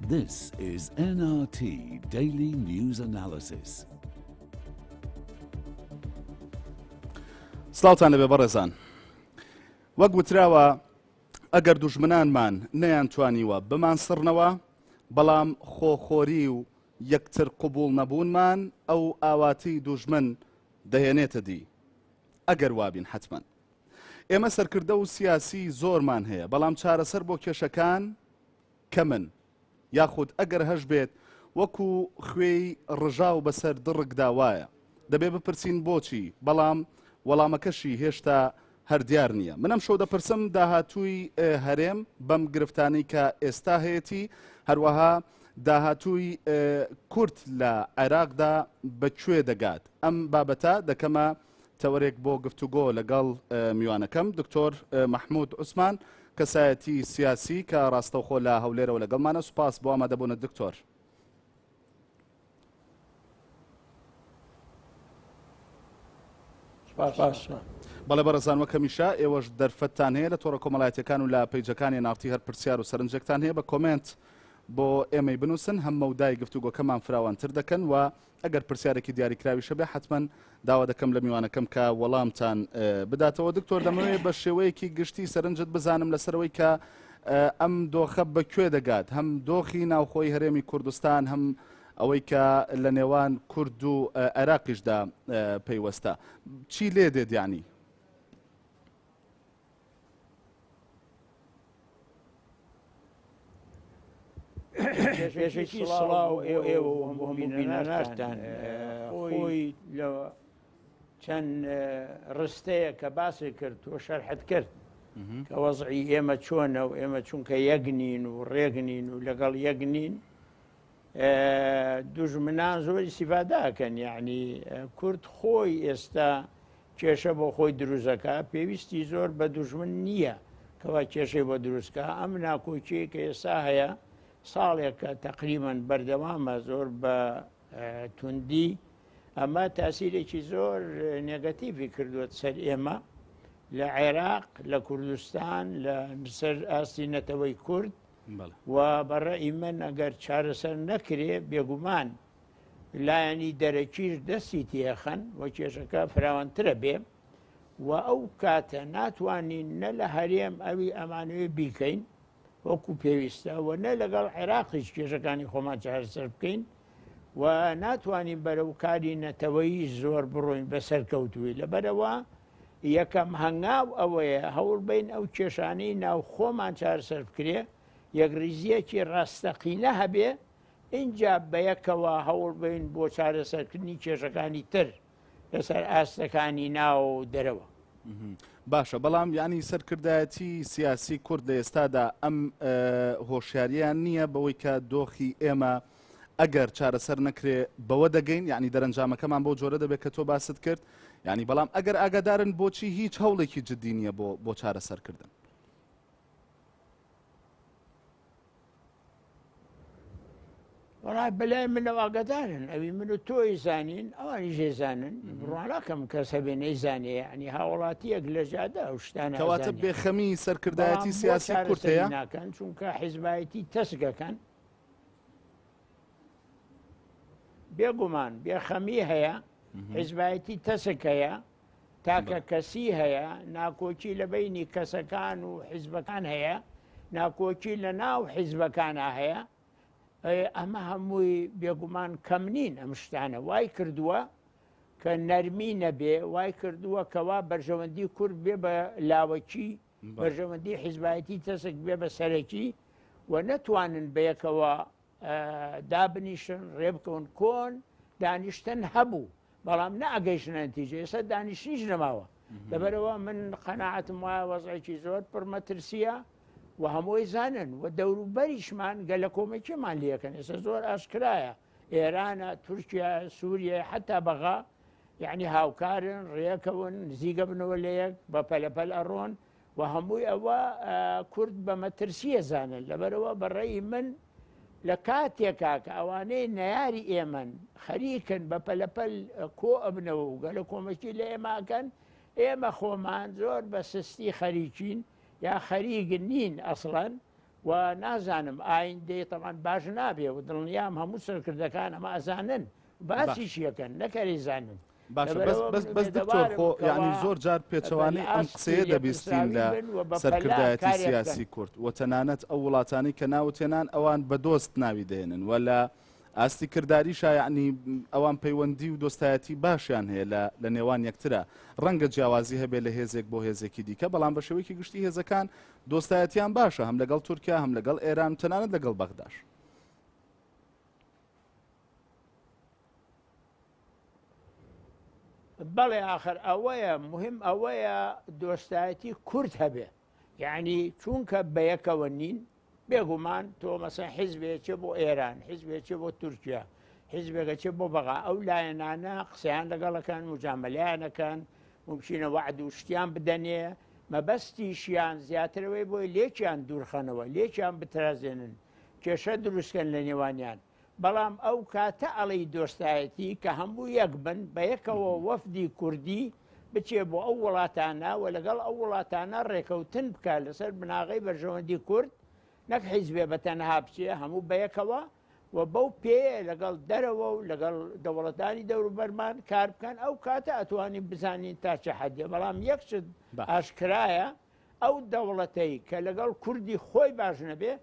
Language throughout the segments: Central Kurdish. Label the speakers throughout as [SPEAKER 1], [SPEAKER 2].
[SPEAKER 1] This is NRT Daily News Analysis.
[SPEAKER 2] سڵاوتان لەبێ بەڕێزان وەک وتراوە ئەگەر دوژمنانمان نەیانتوانیوە بمانسڕنەوە بەڵام خۆخۆری و یەکتر قبوڵ نەبوونمان ئەو ئاواتی دوژمن دەهێنێتە دی ئەگەر وابین حتمما ئێمە سەرکردە و سیاسی زۆرمان هەیە بەڵام چارەسەر بۆ کێشەکان کەمن یاخود ئەگەر هەشبێت وەکو خوێی ڕژاو بەسەر دڕکدا وایە. دەبێ بپرسین بۆچی؟ بەڵام وەڵامەکەشی هێشتا هەر دیار نییە. من ئەمشەو دەپرسم داهاتووی هەرێم بەم گرفتانەی کە ئێستا هەیەتی، هەروەها داهاتووی کورد لە عێراقدا بە کوێ دەگات؟ ئەم بابەتە دەکەمە تەوەرێک بۆ گفتوگۆ لەگەڵ میوانەکەم دکتۆر مەحمود عوسمان کەسایەتی سیاسی کە ڕاستەوخۆ لە هەولێرەوە لەگەڵمانە سوپاس بۆ ئامادەبوونت دکتۆر. بەڵێ بەڕێزان وەک هەمیشە ئێوەش دەرفەتتان هەیە لە تۆڕە کۆمەڵایەتیەکان و لە پەیجەکانی ناڕتی هەر پرسیار و سەرنجێکتان هەیە بە کۆمێنت بۆ ئێمەی بنووسن هەم مەودای گفتوگۆکەمان فراوانتر دەکەن و ئەگەر پرسیارێکی دیاریکراویش هەبێ حەتمەن داوا دەکەم لە میوانەکەم کە وەڵامتان بداتەوە. دکتۆر دەمەوێت بە شێوەیەکی گشتی سەرنجت بزانم لەسەرەوەی کە ئەم دۆخە بە کوێ دەگات هەم دۆخی ناوخۆی هەرێمی کوردستان هەم ئەوەی کە لە نێوان کورد و عێراقیشدا پەیوەستە چی لێ دێت یعنی؟
[SPEAKER 3] پێشەکی سڵاو بۆ ئێوە و هەموو بینەرانتان خۆی لە چەند ڕستەیە کە باسی کرد تۆ شەرحت کرد کە وەزعی ئێمە چۆنە و ئێمە چونکە یەک نین و ڕێک نین و لەگەڵ یەک نین دوژمنان زۆر ئیسیفادەکەن یعنی کورد خۆی ئێستا کێشە بۆ خۆی دروستەکە پێویستی زۆر بە دوژمن نییە کەوا کێشەی بۆ دروستکە ئەم ناکۆکیەی کە ئێستا هەیە ساڵێکە تقریبان بەردەوامە زۆر بە توندی ئەمە تاسیرێکی زۆر نێگەتیڤی کردووە سەر ئێمە لە عێراق لە کوردستان لە سەر ئاستی نەتەوەی کورد و بە ڕەئی من ئەگەر چارەسەر نەکرێ بێگومان لایەنی دەرەکیش دەستی تێخەن و کێشەکە فراوانترە بێ و ئەو کاتە ناتوانین نە لە هەرێم ئەوی ئەمانوێ بیکەین وەکو پێویستە و نە لەگەڵ عێراقیش کێشەکانی خۆمان چارەسەر بکەین و ناتوانین بەرەو کاری نەتەوەیی زۆر بڕۆین بە سەرکەوتووی لەبەرەوە یەکەم هەنگاو ئەوەیە هەوڵبەین ئەو کێشانەی ناو خۆمان چارەسەر بکرێ یەکڕیزییەکی ڕاستەقینە هەبێ ئینجا بەیەکەوە هەوڵبەین بۆ چارەسەرکردنی کێشەکانی تر لەسەر ئاستەکانی ناوە و دەرەوە.
[SPEAKER 2] باشە بەڵام یانی سەرکردایەتی سیاسی کورد لە ئێستادا ئەم هۆشیاریان نییە بەوەی کە دۆخی ئێمە ئەگەر چارەسەر نەکرێ بەوە دەگەین یعنی دەرەنجامەکەمان بۆ جۆرە دەبێت کە تۆ باست کرد یعنی بەڵام ئەگەر ئاگادارن بۆچی هیچ هەوڵێکی جددی نییە بۆ بۆ چارەسەرکردن
[SPEAKER 3] وەڵا بەلای منەوە ئاگادارن ئەوی من و تۆی زانین ئەوانی ژێزانن بڕواناکەم کەس هەبێ نەیزانێ یعنی هاوڵاتیەک لە جادە ئەو شتانە
[SPEAKER 2] کەواتە بێخەمی سەرکردایەتی سیاسی کورتەیە
[SPEAKER 3] ناکەن چونکە حیزبایەتی تەسگەکەن بێگومان بێخەمی هەیە حیزبایەتی تەسک هەیە تاکە کەسی هەیە ناکۆکی لە بینی کەسەکان و حیزبەکان هەیە ناکۆکی لە ناو حیزبەکانە هەیە ئەمە هەمووی بێگومان کەم نین ئەم شتانە وای کردووە کە نەرمی نەبێ وای کردووە کەوا بەرژەوەندی کورد بێ بە لاوەکی بەرژەوەندی حیزبایەتی تەسک بێ بە سەرەکی و نەتوانن بەیەکەوە دابنیشن ڕێبکەون کۆن دانیشتن هەبوو بەڵام نەئەگەیشتنە نەتیجە ئێستا دانیشتنیش نەماوە لەبەرەوە من قەناعەتم وایە وەزعێکی زۆر پڕمەترسیە و هەمووی زانن و دەوروبەریشمان گەلە کۆمەکیمان لەکەن ئێستا زۆر ئاشکرایە ئێرانە تورکیا سووریە حتا بەغا یعنی هاوکارن ڕێکەون نزیگە بنەوە لە یەک بە پەلەپەل ئەڕۆن و هەمووی ئەوە کورد بە مەترسیە زانن لەبەرەوە بەڕێی من لە کاتێکا کە ئەوانەی نەیاری ئێمەن خەریکن بە پەلەپەل کۆ ئەبنەوە و گەلە کۆمەکی لە ئێمە ئەکەن ئێمە خۆمان زۆر بە سستی خەریکین یا خەریک نین ئەسڵەن. و نازانم ئایندەی تەبعەن باش نابێ و دڵنیام هەموو سەرکردەکان ئەمە ئەزانن باسیشی ئەکەن نەک هەر ئەیزانن.
[SPEAKER 2] باشە بەس بەس بەس دکتۆر خۆ یعنی زۆر جار پێچەوانەی ئەم قسەیە دەبیستین لە سەرکردایەتی سیاسی کورد و تەنانەت ئەو وڵاتانی کە ناوت هێنان ئەوان بە دۆست ناوی دەهێنن و لە ئاستی کرداریشا یعنی ئەوان پەیوەندی و دۆستایەتی باشیان هەیە لە لە نێوان یەکترا ڕەنگە جیاوازی هەبێت لە هێزێک بۆ هێزێکی دیکە بەڵام بە شێوەیەکی گشتی هێزەکان دۆستایەتیان باشە هەم لەگەڵ تورکیا هەم لەگەڵ ئێران تەنانەت لەگەڵ بەغداش.
[SPEAKER 3] بەڵێ ئاخر ئەوەیە مهم ئەوەیە دۆستایەتی کورد هەبێ یعنی چونکە بەیەکەوە نین بێگومان تۆ مەسەن حیزبێکێ بۆ ئێران حیزبێکێ بۆ تورکیا حیزبێکە چێ بۆ بەغا ئەو لایەنانە قسەیان لەگەڵەکەن مجامەلەیانەکەن ممکنە وەعد و شتیان بدەنێ مەبەستیشیان زیاترەوەی بۆی لێکیان دوورخەنەوە لێکیان بترازێنن کێشە دروستکەن لە نێوانیان بەڵام ئەو کاتە ئەڵێی دۆستایەتی کە هەموو یەک بن بەیەکەوە وەفدی کوردی بچێ بۆ ئەو وڵاتانە و لەگەڵ ئەو وڵاتانە ڕێکەوتن بکە لەسەر بناغەی بەرژەوەندی کورد نەک حیزبێ بە تەنها بچێ هەموو بەیەکەوە و بەو پێیە لەگەڵ دەرەوە و لەگەڵ دەوڵەتانی دەوروبەرمان کار بکەن ئەو کاتە ئەتوانین بزانین تا چه حەدێ بەڵام یەک شت ئاشکرایە ئەو دەوڵەتەی کە لەگەڵ کوردی خۆی باش نەبێ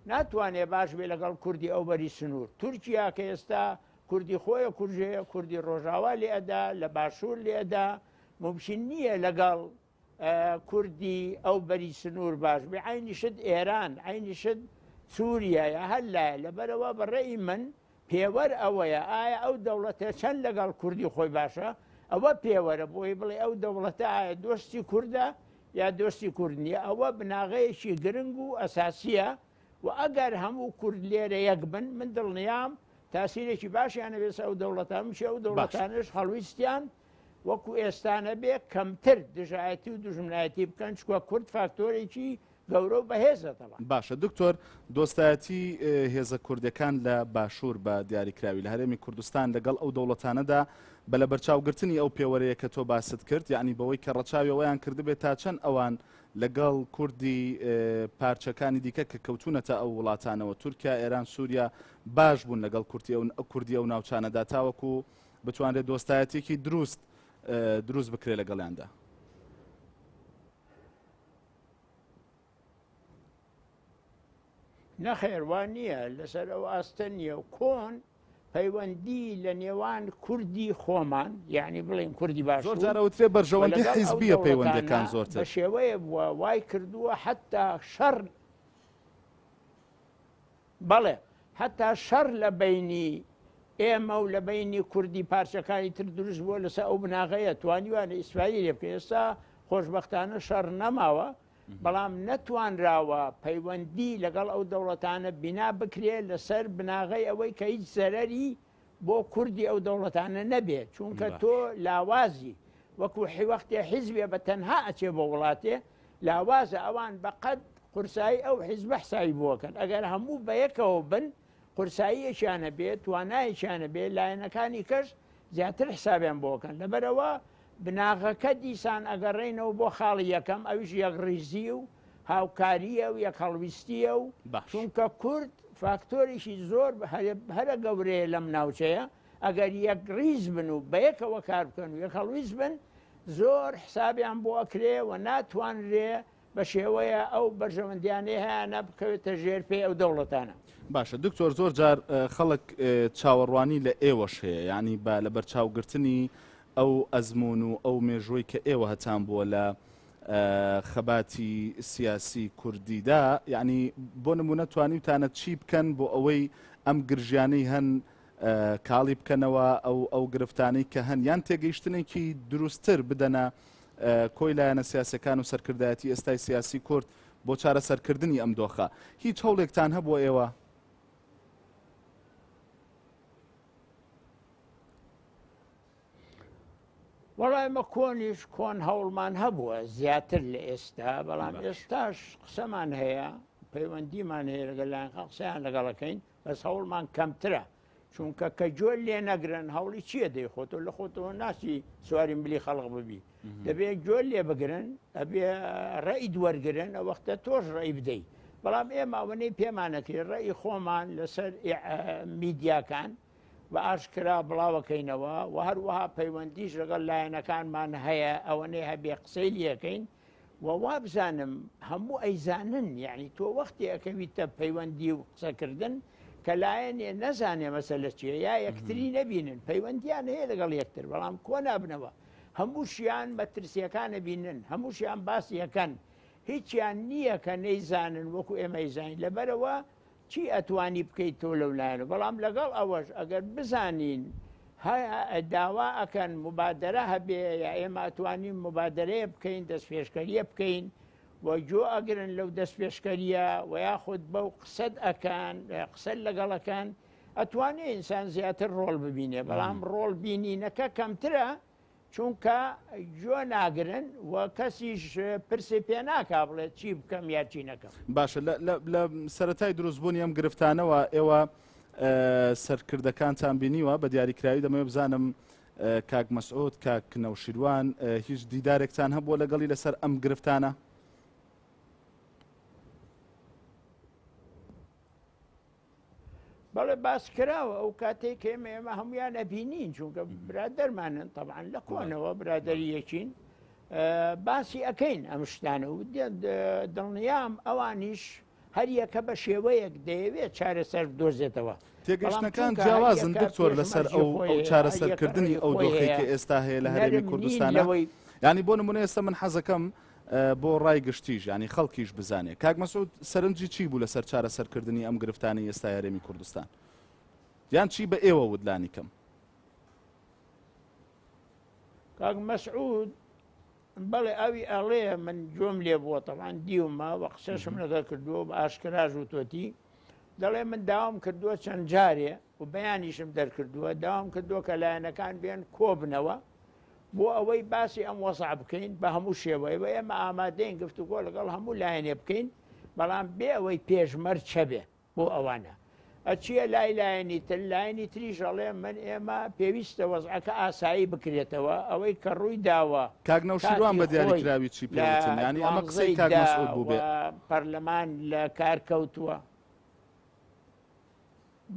[SPEAKER 3] ناتوانێ باش بێ لەگەڵ کوردی ئەوبەری سنوور. تورکیا کە ئێستا کوردی خۆی ئەکوژێ، کوردی ڕۆژاوا لێ ئەدا، لە باشوور لێ ئەدا، مومکین نییە لەگەڵ کوردی ئەو بەری سنوور باش بێ. عەینی شت ئێران، عەینی شت سووریا یا هەر لایە. لەبەرئەوە بە ڕەئی من پێوەر ئەوەیە ئایا ئەو دەوڵەتە چەند لەگەڵ کوردی خۆی باشە، ئەوە پێوەرە بۆی بڵێ ئەو دەوڵەتە ئایا دۆستی کوردە یا دۆستی کورد نییە، ئەوە بناغەیەکی گرنگ و ئەساسییە و ئەگەر هەموو کورد لێرە یەک بن من دڵنیام تاسیرێکی باشیان هەبێت ئەو دەوڵەتان بچێ ئەو دەوڵەتانش هەڵویستیان وەکو ئێستا نەبێ کەمتر دژایەتی و دوژمنایەتی بکەن چکە کورد فاکتۆرێکی گەورە و بەهێزە تەبعەن.
[SPEAKER 2] باشە دکتۆر دۆستایەتی هێزە کوردەکان لە باشوور بە دیاریکراوی لە هەرێمی کوردستان لەگەڵ ئەو دەوڵەتانەدا بە لەبەرچاوگرتنی ئەو پێوەرەیە کە تۆ باست کرد یعنی بەوەی کە ڕەچاوی ئەوەیان کردبێت تا چەند ئەوان لەگەڵ کوردی پارچەکانی دیکە کە کەوتونەتە ئەو وڵاتانەوە تورکیا ئێران سووریا باش بوون لەگەڵ کورتی ئەو کوردی ئەو ناوچانەدا تاوەکو بتوانرێت دۆستایەتێکی دروست دروست بکرێت لەگەڵیاندا.
[SPEAKER 3] نەخێر وا نییە لەسەر ئەو ئاستە نییە و کۆن پەیوەندی لە نێوان کوردی خۆمان یعنی بڵێن کوردی باش
[SPEAKER 2] زۆر جارەوترێ بەرژەوەندی حیزبیە پەیوەندەکان زۆرتر
[SPEAKER 3] بە شێوەیە بووە وای کردووە حتا شەڕ بەڵێ هەتا شەڕ لە بەینی ئێمە و لە بەینی کوردی پارچەکانی تر دروست بووە لەسەر ئەو بناغەیە توانیوانە ئیسرائیل لێ بکەن ئێستا خۆشبەختانە شەڕ نەماوە بەڵام نەتوانراوە پەیوەندی لەگەڵ ئەو دەوڵەتانە بینا بکرێ لەسەر بناغەی ئەوەی کە هیچ زەرەری بۆ کوردی ئەو دەوڵەتانە نەبێ چونکە تۆ لاوازی وەکو حیوەختێ حیزبێ بە تەنها ئەچێ بۆ وڵاتێ لاوازە ئەوان بەقەد قورسایی ئەو حیزبە حسابی بۆکەن ئەگەر هەموو بەیەکەوە بن قورساییەکیان هەبێ توانایەکیان هەبێ لایەنەکانی کەش زیاتر حسابیان بۆکەن لەبەرەوە بناغەکە دیسان ئەگەڕێینەوە بۆ خاڵی یەکەم ئەویش یەکڕیزی و هاوکارییە و یەکهەڵویستییە و
[SPEAKER 2] باش.
[SPEAKER 3] چونکە کورد فاکتۆرێکی زۆر هەرە گەورەیە لەم ناوچەیە ئەگەر یەکڕیز بن و بەیەکەوە کار بکەن و یەکهەڵویست بن زۆر حسابیان بۆ ئەکرێ و ناتوانرێ بە شێوەیە ئەو بەرژەوەندیانەی هەیانە بکەوێتە ژێر پێی ئەو دەوڵەتانە.
[SPEAKER 2] باشە دکتۆر زۆر جار خەڵک چاوەڕوانی لە ئێوەش هەیە یانی بە لەبەرچاوگرتنی ئەو ئەزموون و ئەو مێژووی کە ئێوە هەتان بووە لە خەباتی سیاسی کوردیدا یعنی بۆ نمونە توانیوتانە چی بکەن بۆ ئەوەی ئەم گرژیانەی هەن کاڵی بکەنەوە ئەو ئەو گرفتانەی کە هەن یان تێگەیشتنێکی دروستتر بدەنە کۆی لایەنە سیاسەکان و سەرکردایەتی ئێستای سیاسی کورد بۆ چارەسەرکردنی ئەم دۆخە هیچ هەوڵێکتان هەبووە ئێوە؟
[SPEAKER 3] وەڵا ئێمە کۆنیش کۆن هەوڵمان هەبووە زیاتر لە ئێستا بەڵام ئێستاش قسەمان هەیە پەیوەندیمان هەیە لەگەڵ لایەنخان قسەیان لەگەڵەکەین بەس هەوڵمان کەمترە چونکە کە گوێ لێ نەگرن هەوڵی چییە دەی خۆتۆ لە خۆتەوە ناچی سواری ملی خەڵق ببی دەبێ گوێ لێ بگرن ئەبێ ڕێی وەرگرن ئە وەختە تۆش ڕێی بدەیت. بەڵام ئێمە ئەوەنەی پێمانەکرێت ڕێی خۆمان لەسەر میدیاکان بە ئاشکرا بڵاوەکەینەوە و هەروەها پەیوەندیش لەگەڵ لایەنەکانمان هەیە ئەوەنەی هەبێ قسەی لەکەین و وابزانم هەموو ئەیزانن یعنی تۆ وەختی ئەکەویتە پەیوەندی و قسەکردن کە لایەنێ نەزانێ مەسەلە چیە یا یەکتری نەبینن پەیوەندیان هەیە لەگەڵ یەکتر بەڵام کۆ نابنەوە هەمووشیان مەترسیەکان ئەبینن هەمووشیان باسی ئەکەن هیچیان نییە کە نەیزانن وەکو ئێمە ئەیزانین لەبەرەوە چی ئەتوانی بکەیت تۆ لەو لایەنە بەڵام لەگەڵ ئەوەش ئەگەر بزانین داوا ئەکەن مبادرە هەبێ یا ئێمە ئەتوانین مبادرەیە بکەین دەستپێشکەریە بکەین و گۆ ئەگرن لەو دەستپێشکەریە و یاخود بەو قسەت ئەکەن قسەت لەگەڵەکەن ئەتوانێ ئینسان زیاتر ڕۆڵ ببینێ بەڵام ڕۆڵ بینینەکە کەمترە چونکە گوێ ناگرن و کەسیش پرسی پێ ناکا بڵێ چی بکەم یا چی نەکەم.
[SPEAKER 2] باشە لە سەرەتای دروستبوونی ئەم گرفتانەوە ئێوە سەرکردەکانتان بینیوە بە دیاریکراوی دەمەوێت بزانم کاک مەسعود کاک نەوشیروان هیچ دیدارێکتان هەبووە لەگەڵی لەسەر ئەم گرفتانە؟
[SPEAKER 3] بەڵێ باس کراوە ئەو کاتێک کە ئێمە ئێمە هەمویان ئەبینین چونکە برادەرمانن تەبان لە کۆنەوە برادری یەکین باسی ئەەکەین ئەم شتانە و دڵنیام ئەوانیش هەریەکە بە شێوەیەک دەیەوێت چارەسەر دۆزێتەوە
[SPEAKER 2] تێگەشتنەکان جیاوازن دکتۆر لەسەر ئەو ئەو چارەسەرکردنی ئەو دۆخی کە ئێستا هەیە لە هەرێمی کوردستانەوەی ینی بۆ نمونە ئێستا من حەزەکەم بۆ ڕای گشتیش ینی خەڵکیش بزانێ کاک مەسعود سەرنجی چی بوو لەسەر چارەسەرکردنی ئەم گرفتانی ئێستا هەرێمی کوردستان یان چی بە ئێوە وت لانی کەم؟
[SPEAKER 3] کاک مەسعود بەڵێ ئەوی ئەڵێ من گوێم لێ بووە تەوان دیومە وە قسەشم لەگەڵ کردووە بە ئاشکراش وتۆتی دەڵێ من داوام کردووە چەند جارێ و بەیانیشم دەرکردووە داوام کردووە کە لایەنەکان بێن کۆبنەوە بۆ ئەوەی باسی ئەم وەزع بکەین بە هەموو شێوەیە و ئێمە ئامادەین گفتوگۆ لەگەڵ هەموو لایەنێ بکەین بەڵام بێ ئەوەی پێشمەرج هەبێ بۆ ئەوانە ئەچیە لای لایەنی تر لایەنی تریش ئەڵێ من ئێمە پێویستە وەزعەکە ئاسایی بکرێتەوە ئەوەی کە ڕووی داوە
[SPEAKER 2] کاک نەوشیروان
[SPEAKER 3] کاتی
[SPEAKER 2] بە
[SPEAKER 3] خۆی
[SPEAKER 2] دیاریکراوی چی
[SPEAKER 3] لە
[SPEAKER 2] پێوتن یانی ئەمە قسەی
[SPEAKER 3] دوانزەی
[SPEAKER 2] کاک
[SPEAKER 3] دە
[SPEAKER 2] مەسعود
[SPEAKER 3] و
[SPEAKER 2] بووبێ.
[SPEAKER 3] پەرلەمان لە کار کەوتووە.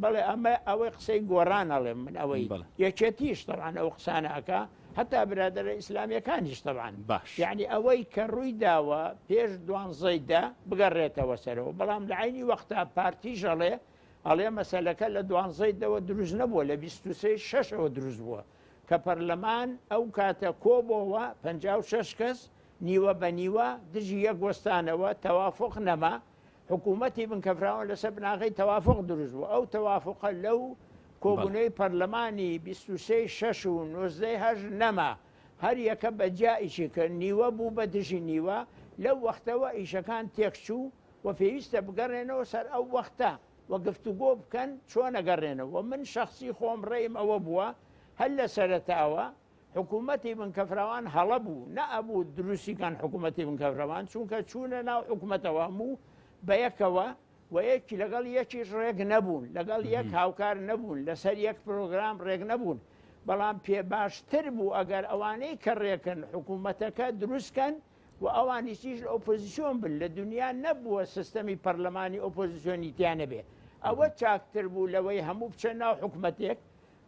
[SPEAKER 3] بەڵێ ئەمە ئەوەی قسەی گۆڕان ئەڵێم من ئەوەی
[SPEAKER 2] بەڵێ.
[SPEAKER 3] یەکێتیش تەبعەن ئەو قسانە ئەکا هەتا برادەرە ئیسلامیەکانیش تەبعەن
[SPEAKER 2] باش.
[SPEAKER 3] یعنی ئەوەی کە ڕووی داوە پێش دوانزەی دە بگەڕێتەوە سەرەوە بەڵام لە عەینی وەختا پارتیش ئەڵێ ئەڵێ مەسەلەکە لە دوانزەی دەوە دروست نەبووە لە 23 شەشەوە دروست بووە کە پەرلەمان ئەو کاتە کۆبۆوە 56 کەس نیوە بە نیوە دژی یەک وەستانەوە تەوافق نەما حکوومەتی بنکەفراوان لەسەر بناغەی تەوافق دروست بوو، ئەو تەوافقە لەو کۆبوونەوەی پەرلەمانی 23 ی شەش و 19 ی هەشت نەما، هەر یەکە بە جیا ئیشی کرد، نیوە بوو بە دژی نیوە، لەو وەختەوە ئیشەکان تێکچوو و پێویستە بگەڕێنەوە سەر ئەو وەختە و گفتوگۆ بکەن چۆن ئەگەڕێنەوە، من شەخسی خۆم ڕێیم ئەوە بووە هەر لە سەرەتاوە حکوومەتی بنکەفراوان هەڵە بوو، نەئەبوو دروستی کەن حکوومەتی بنکەفراوان، چونکە چوونە ناو حکوومەتەوە هەموو بەیەکەوە و یەکی لەگەڵ یەکیش ڕێک نەبوون، لەگەڵ یەک هاوکار نەبوون، لەسەر یەک پرۆگرام ڕێک نەبوون، بەڵام پێ باشتر بوو ئەگەر ئەوانەی کە ڕێکن حکوومەتەکە دروست کەن و ئەوانیشیش لە ئۆپۆزیسیۆن بن، لە دونیا نەبووە سیستەمی پەرلەمانی ئۆپۆزیسیۆنی تیا نەبێ، ئەوە چاکتر بوو لەوەی هەموو بچە ناو حکومەتێک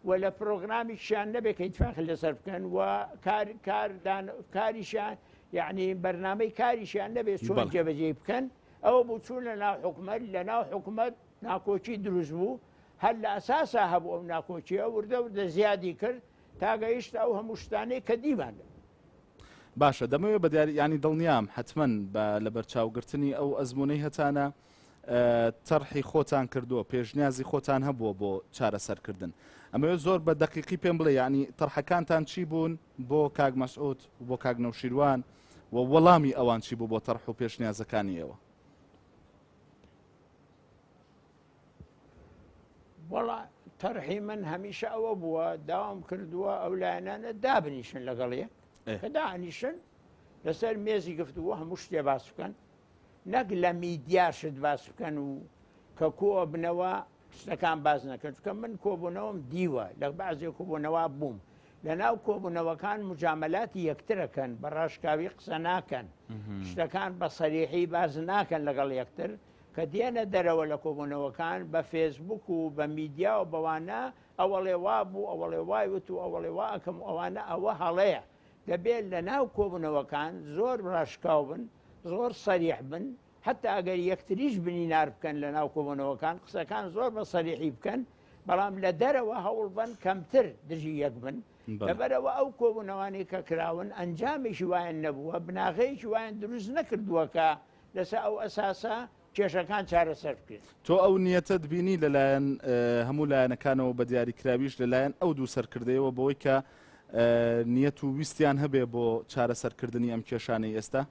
[SPEAKER 3] و لە پرۆگرامیشیان نەبێت کە ئیتفاقی لەسەر بکەن و کار کاردان کاریشیان یعنی بەرنامەی کاریشیان نەبێت چۆن
[SPEAKER 2] بەڵێ.
[SPEAKER 3] جێبەجێی بکەن ئەوە بوو چوون لە ناو حکومەت لە ناو حکومەت ناکۆکی دروست بوو هەر لە ئەساسا هەبوو ئەو ناکۆکیە وردە وردە زیادی کرد تا گەیشتە ئەو هەموو شتانەی کە دیمان.
[SPEAKER 2] باشە دەمەوێت بە دیاری ینی دڵنیام حتمما بە لەبەرچاوگرتنی ئەو ئەزمونەی هەتانە تەرحی خۆتان کردووە، پێشنیازی خۆتان هەبووە بۆ چارەسەرکردن. ئەمەوێت زۆر بە دەقیقی پێم بڵێ یانی تەرحەکانتان چی بوون بۆ کاک مەسعود و بۆ کاک نەوشیروان و وەڵامی ئەوان چی بوو بۆ تەرح و پێشنیازەکانی ئێوە؟
[SPEAKER 3] وەڵا تەرحی من هەمیشە ئەوە بووە داوام کردووە ئەو لایەنانە دابنیشن لەگەڵ یەک کە دانیشن لەسەر مێزی گفتوگۆ هەموو شتێ باس بکەن نەک لە میدیا شت باس بکەن و کە کۆ ئەبنەوە شتەکان باس نەکەن چونکە من کۆبوونەوەم دیوە لە بەعزێ کۆبوونەوە بووم لە ناو کۆبوونەوەکان مجامەلاتی یەکترەکەن بە ڕاشکاوی قسە ناکەن شتەکان بە سەریحی باس ناکەن لەگەڵ یەکتر. کە دێنە دەرەوە لە کۆبوونەوەکان بە فێسبوک و بە میدیا و بەوانە ئەوەڵێ وا بوو ئەوەڵێ وای وت و ئەوەڵێ وا ئەکەم و ئەوانە ئەوە هەڵەیە دەبێت لە ناو کۆبوونەوەکان زۆر ڕاشکاو بن زۆر سەریح بن حتا ئەگەر یەکتریش بنینار بکەن لە ناو کۆبوونەوەکان قسەکان زۆر بە سەریحی بکەن بەڵام لە دەرەوە هەوڵ بەن کەمتر دژی یەک بن لەبەرئەوە ئەو کۆبوونەوانەی کە کراون ئەنجامێکی وایان نەبووە، بناغەیەکی وایان دروست نەکردووە کە لەسەر ئەو ئەساسە کێشەکان چارەسەر بکرێن.
[SPEAKER 2] تۆ ئەو نیەتەت بینی لەلایەن هەموو لایەنەکانەوە بە دیاریکراویش لەلایەن ئەو دوو سەرکردەیەوە بەوەی کە نیەت و ویستیان هەبێ بۆ چارەسەرکردنی ئەم کێشانەی ئێستا؟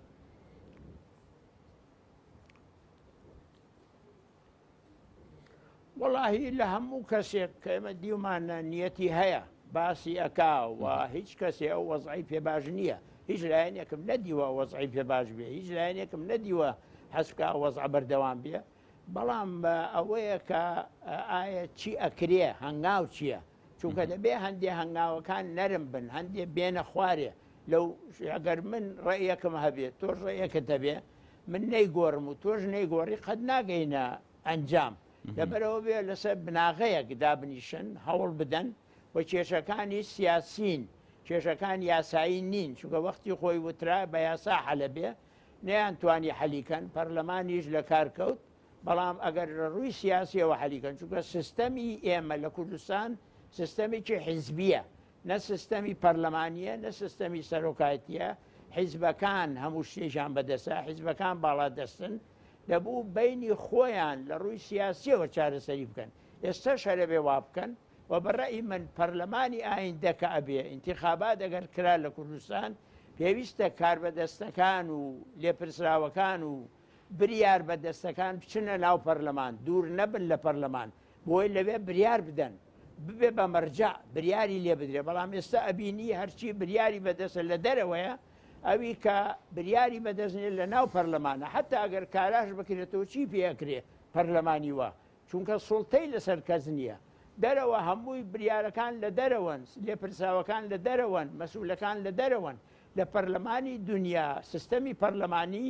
[SPEAKER 3] وەڵاهی لە هەموو کەسێک کە ئێمە دیومانە نیەتی هەیە باسی ئەکا و هیچ کەسێ ئەو وەزعی پێ باش نییە هیچ لایەنێکم نەدیوە وەزعی پێ باش بێ هیچ لایەنێکم نەدیوە حەز بکا ئەو وەزعە بەردەوام بێ بەڵام ئەوەیە کە ئایا چی ئەکرێ هەنگاو چییە چونکە دەبێ هەندێ هەنگاوەکان نەرم بن هەندێ بێنە خوارێ لەو ئەگەر من ڕێیەکم هەبێ تۆش ڕێیەکت هەبێ من نەیگۆڕم و تۆش نەیگۆڕی قەت ناگەینە ئەنجام لەبەرەوە بێ لەسەر بناغەیەک دابنیشن هەوڵ بدەن و کێشەکانی سیاسین کێشەکان یاسایی نین چونکە وەختی خۆی وترا بە یاسا حەلە بێ نەیان توانی حەلیکەن پەرلەمانیش لە کار کەوت بەڵام ئەگەر لە ڕووی سیاسیەوە حەلیکەن چونکە سیستەمی ئێمە لە کوردستان سیستەمێکی حیزبیە نە سیستەمی پەرلەمانییە، نە سیستەمی سەرۆکایەتییە، حیزبەکان هەموو شتێکیان بەدەستە، حیزبەکان باڵادەستن، دەبوو بەینی خۆیان لە ڕووی سیاسییەوە چارەسەری بکەن، ئێستاش هەر ئەبێ وا بکەن و بە ڕەئی من پەرلەمانی ئایندە کە ئەبێ ئینتیخابات ئەگەر کرا لە کوردستان پێویستە کاربەدەستەکان و لێپرسراوەکان و بریار بەدەستەکان بچنە ناو پەرلەمان، دوور نەبن لە پەرلەمان، بۆی لەوێ بریار بدەن، ببێ بە مەرجەع، بریاری لێ بدرێ، بەڵام ئێستا ئەبینی هەرچی بریاری بەدەستە لە دەرەوەیە، ئەوی کە بریاری بەدەست نیە لە ناو پەرلەمانە، حەتا ئەگەر کاراش بکرێتەوە چی پێ ئەکرێ پەرلەمانی وا، چونکە سوڵتەی لەسەر کەس نیە، دەرەوە هەمووی بریارەکان لە دەرەوەن، لێپرسراوەکان لە دەرەوەن، مەسئولەکان لە دەرەوەن، لە پەرلەمانی دونیا سیستەمی پەرلەمانی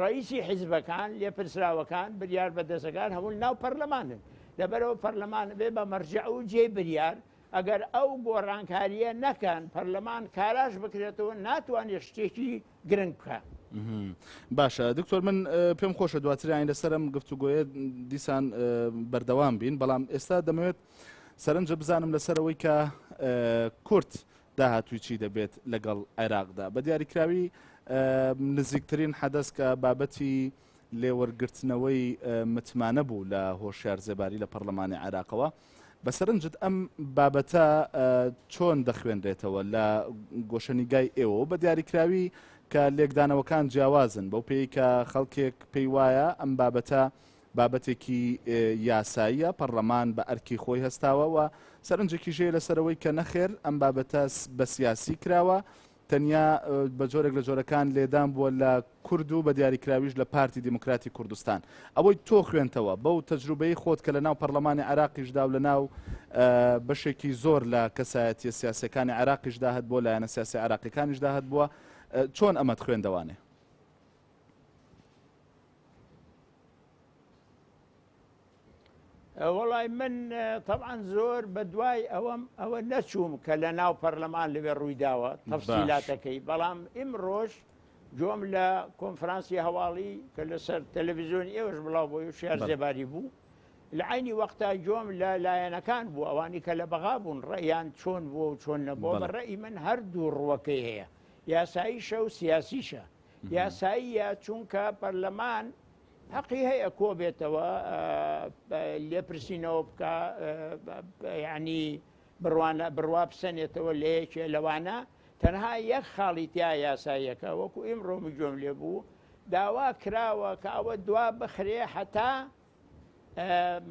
[SPEAKER 3] ڕئیسی حیزبەکان، لێپرسراوەکان، بریار بەدەستەکان هەموو ناو پەرلەمانن، لەبەرئەوە پەرلەمان ئەبێ بە مەرجەع و جێی بریار، ئەگەر ئەو گۆڕانکارییە نەکەن پەرلەمان کاراش بکرێتەوە ناتوانێت شتێکی گرنگ بکا.
[SPEAKER 2] باشە دکتۆر من پێم خۆشە دواتریان لەسەر ئەم گفتوگۆیە دیسان بەردەوام بین بەڵام ئێستا دەمەوێت سەرنجە بزانم لەسەر ئەوەی کە کورد داهاتووی چی دەبێت لەگەڵ عێراقدا بە دیاریکراوی نزیکترین حەدەس کە بابەتی لێوەرگرتنەوەی متمانە بوو لە هۆشیار زێباری لە پەرلەمانی عێراقەوە بە سەرنجت ئەم بابەتە چۆن دەخوێنرێتەوە لە گۆشەنیگای ئێوە بە دیاریکراوی کە لێکدانەوەکان جیاوازن بەو پێی کە خەڵکێک پێی وایە ئەم بابەتە بابەتێکی یاساییە پەرلەمان بە ئەرکی خۆی هەستاوە و سەرنجێکیش هەیە لەسەرەوەی کە نەخێر ئەم بابەتە بە سیاسی کراوە تەنیا بە جۆرێک لە جۆرەکان لێدان بووە لە کورد و بە دیاریکراویش لە پارتی دیموکراتی کوردستان. ئەوەی تۆ خوێنتەوە بەو تەجروبەی خۆت کە لە ناو پەرلەمانی عێراقیشدا و لە ناو بەشێکی زۆر لە کەسایەتیە سیاسیەکانی عێراقیشدا هەتبووە، لایەنە سیاسی عێراقیەکانیشدا هەتبووە، چۆن ئەمەت خوێندەوانێ؟
[SPEAKER 3] وەڵای من تەبعەن زۆر بە دوای ئەوەم ئەوە نەچووم کە لە ناو پەرلەمان لەوێ ڕوویداوە تەفسیلاتەکەی بەڵام ئیمڕۆژ گوێم لە کۆنفرانسی هەواڵی کە لەسەر تەلەڤیزیۆنی ئێوەش بڵاو بۆی و شیار زێباری بوو لە عینی وەختا گوێم لە لایەنەکان بوو ئەوانی کە لە بەغا بوون ڕێیان چۆن بووە و چۆن نەبووە بە ڕێی من هەردوو ڕووەکەی هەیە یاساییشە و سیاسیشە یاساییە چونکە پەرلەمان حەقی هەیە کۆبێتەوە لێپرسینەوە بکە ینی بڕوانە بڕوا بسەنێتەوە لە یەکێ لەوانە تەنها یەک خاڵی تیا یاساییەکە وەکو ئیمڕۆ گوێم لێ بوو داوا کراوە کە ئەوە دوا بخرێ هەتا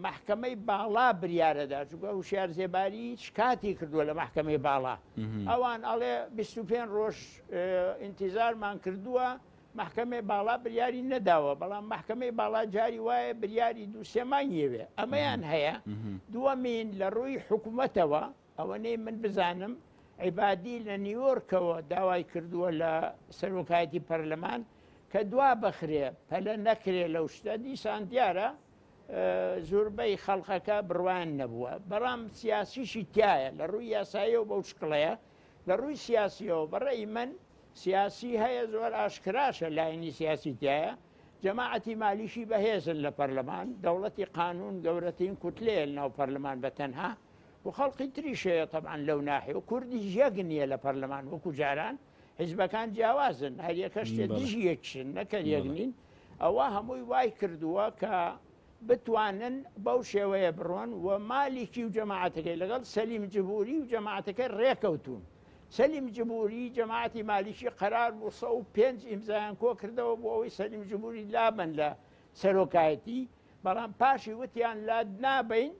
[SPEAKER 3] مەحکەمەی باڵا بریارەدا چونکە هوشیار زێباری شکاتی کردووە لە مەحکەمەی باڵا ئەوان ئەڵێ 25 ڕۆژ ئینتیزارمان کردووە مەحکەمەی باڵا بریاری نەداوە بەڵام مەحکەمەی باڵا جاری وایە بریاری دوو سێ مانگیەوێ ئەمەیان هەیە دووەمین لە ڕووی حکوومەتەوە ئەوەنەی من بزانم عیبادی لە نیوۆرکەوە داوای کردووە لە سەرۆکایەتی پەرلەمان. کە دوا بخرێ پەلە نەکرێ لەو شتە دیسان دیارە زۆربەی خەڵقەکە بڕوایان نەبووە بەڵام سیاسیشی تایە لە ڕووی یاساییەوە بەو شکڵەیە لە ڕووی سیاسیەوە بەڕێی من سیاسی هەیە زۆر ئاشکراشە لایەنی سیاسی تایە جەماعەتی مالیشی بەهێزن لە پەرلەمان دەوڵەتی قانون گەورەترین کوتلەیە ناو پەرلەمان بە تەنها و خەڵقی تریش هەیە تەبعەن لەو ناحیە و کوردیش یەک نییە لە پەرلەمان وەکو جاران حیزبەکان جیاوازن هەریەکە شتێ دژی یەکشن نەکەر یەک نین ئەوە هەمووی وای کردووە کە بتوانن بەو شێوەیە بڕۆن و مالیکی و جەماعەتەکەی لەگەڵ سەلیم جبوری و جەماعەتەکەی ڕێکەوتون سەلیم جبوری جەماعەتی مالیکی قەرار بوو 105 ئیمزایان کۆ کردەوە بۆ ئەوەی سەلیم جبوری لابن لە سەرۆکایەتی بەڵام پاشی وتیان لاد نابین